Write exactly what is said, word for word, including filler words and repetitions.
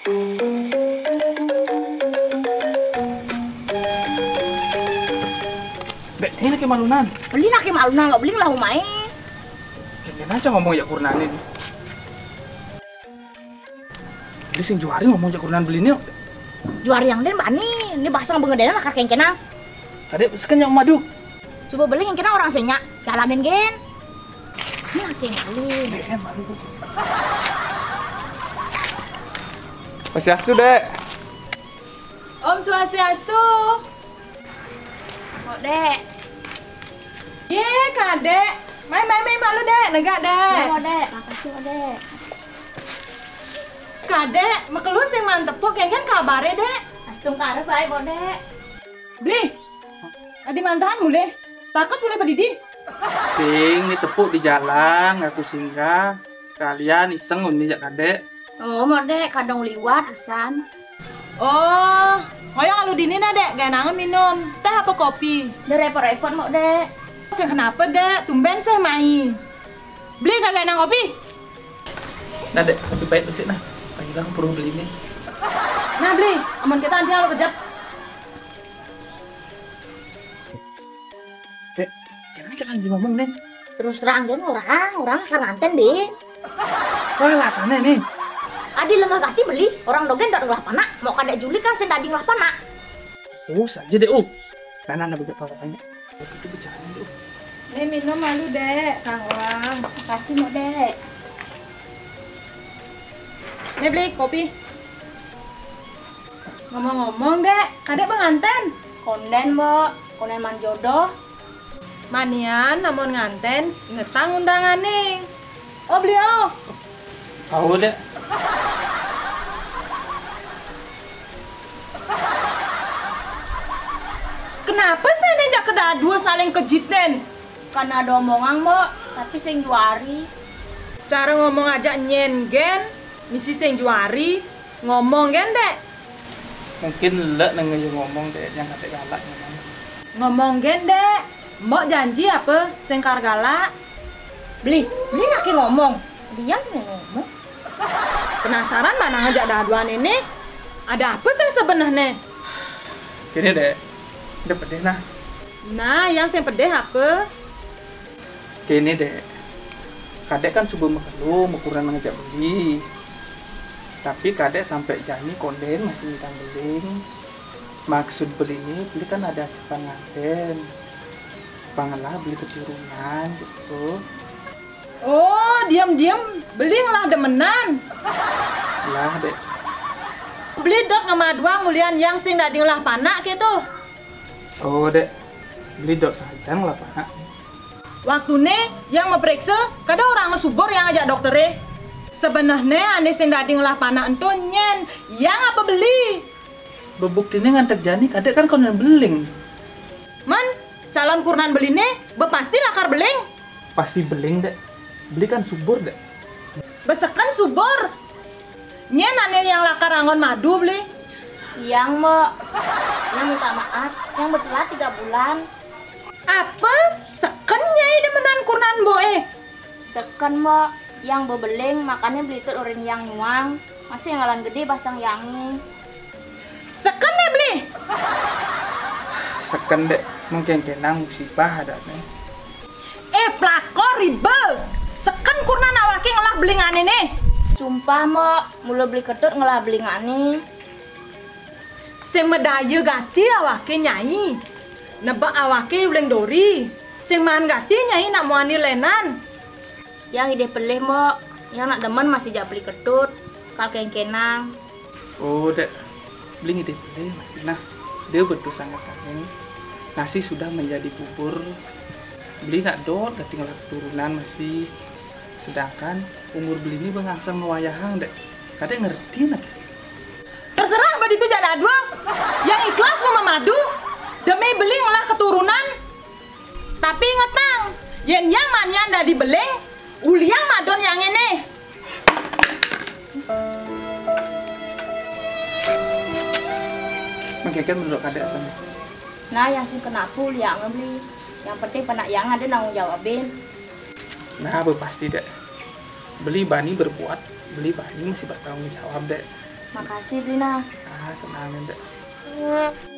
Dek, ini ke malunan. Beli nak ke malunan, lo beli lah umai. Kayaknya aja ngomong ya kurnanin. Beli sing Juari ngomong jak kurenan beli ni. Juari yang den bani, ni basang bengedenan lakar kengkenang. Tadi sekenyang madu. Coba beli kengkenang orang senyak, jalanin gen. Ni akeng beli. Gen, madu. Swastiastu, Dek. Om Swastiastu. Mok Dek. Ye, Kadek. Mai, mai, mai, malu, Dek. Negak, Dek. Ya, Mok Dek. Makasih, Mok Dek. Kadek, mekelu sing maan tepuk, kengken kabare, Dek? Astung karep bae, Mok Dek. Beli. Adi mantahan mulih. Takut mulih pedidi. Sing, ni tepuk di jalan, aku singgah. Sekalian iseng uni jak Kadek. Oh, Mok Dek, kadang liwat usan. Oh, ngoyong alu dini nah, Dek, ganangan minum. Teh apa kopi? Dah repot-repot, Mok Dek. Sing kenapa, Dek? Tumben seh mai. Beli kagak nang kopi? Nah, Dek, kopi pahit besik nah. Panggilan perlu beli nih. Nah, beli. Aman kita nanti kalau kejap. Dek, kenapa jangan ngomong, Neng? Terus terang, Dek, orang, orang kan nganten, Dek. Wah, alasannya nih. Adi lengah gati beli, orang dogen dot ngelah panak, mau kada juli kan sing dadi ngelah panak. Oh, saja deh, oh. Nana, nana, bejak kalau tanya. Itu bicaranya tuh. Nih minum malu, Dek, Kang Wang. Makasih, Mok Dek. Nih beli kopi. Ngomong-ngomong, Dek, Kadek penganten? Konden, Mbok. Konden man jodoh. Manian, namun nganten, ingetang undangan nih. Oh, beli, oh. Tahu, Dek. Kenapa sih nejak kedadua saling kejiten? Kan ada omongan, Mbok, tapi sing juari. Cara ngomong aja nyen gen, misi sing juari, ngomong gen, Dek. Mungkin lek nengah ngomong, Dek, yang kata galak ngomong. Ngomong gen, Dek. Mbok janji apa sing kar galak? Beli, beli laki ngomong. Diam nih ngomong. Penasaran mana ngajak daduan ini? Ada apa sih sebenarnya? Gini, Dek. Udah pedih nah. Nah, yang sing pedih apa? Kene, Dek. Kadek kan subuh mekelu, mekuran ngejak beli. Tapi kadek sampai jani konden masih ngidang beling. Maksud beli ini, beli kan ada ajakan nganten. Pangelah beli keturunan gitu. Oh, diam-diam beli ngelah demenan. Lah, Dek. Beli dot ngemaduang mulian yang sing dadi ngelah panak gitu. Oh, Dek. Beli dot saja ngelah panak. Waktu ne yang meperiksa, kada orang subur yang ajak dokter eh. Sebenarnya ane sing dadi ngelah panak ento nyen, yang apa beli? Bebukti ne ngantek jani, kadek kan kau yang beling. Man, calon kurnan beli ne, bepasti lakar beling. Pasti beling, Dek. Beli kan subur, Dek. Beseken subur. Nyen ane yang lakar angon madu beli. Yang, Mbok. Yang minta maaf, yang betelat tiga bulan. Apa? Seken nyai demenan kurnan Mbok eh? Seken, Mbok. Yang bebeling, makanya beli itu orang yang nyuang. Masih ngalan gede basang yangi. Seken deh beli. Seken, Dek, mungkin kenang musibah ada nih. Eh, pelakor ribe. Seken kurnan awake ngelah belingane nih. Sumpah, Mbok, mula beli ketut ngelah belingane. Sing medaya gati awake nyai. Nebak awake uling dori. Sing man gati nyai nak muani lenan. Yang idih pelih, Mbok. Yang nak demen masih jak beli ketut. Kal kengkenang. Oh, Dek. Beli ngidih pelih masih nah. Dia betul sangat kangen. Nasi sudah menjadi bubur. Beli nak dot gati ngelah keturunan masih. Sedangkan umur beli ini bengangsang ngewayahang, Dek. Kadek ngerti nak. Terserah baditu jak dadua. Yang ikhlas mau memadu demi beli ngelah keturunan. Tapi ingetang, yen yang manian dadi beling, uliang madon yang ini. Mengkeken menurut kadek sama. Nah, yang sing kenapa uliang beli. Yang penting penak yang ada nanggung jawabin. Nah, apa pasti, Dek. Beli bani berbuat, beli bani masih bertanggung jawab, Dek. Makasih, Blina. Ah, kenapa, Dek?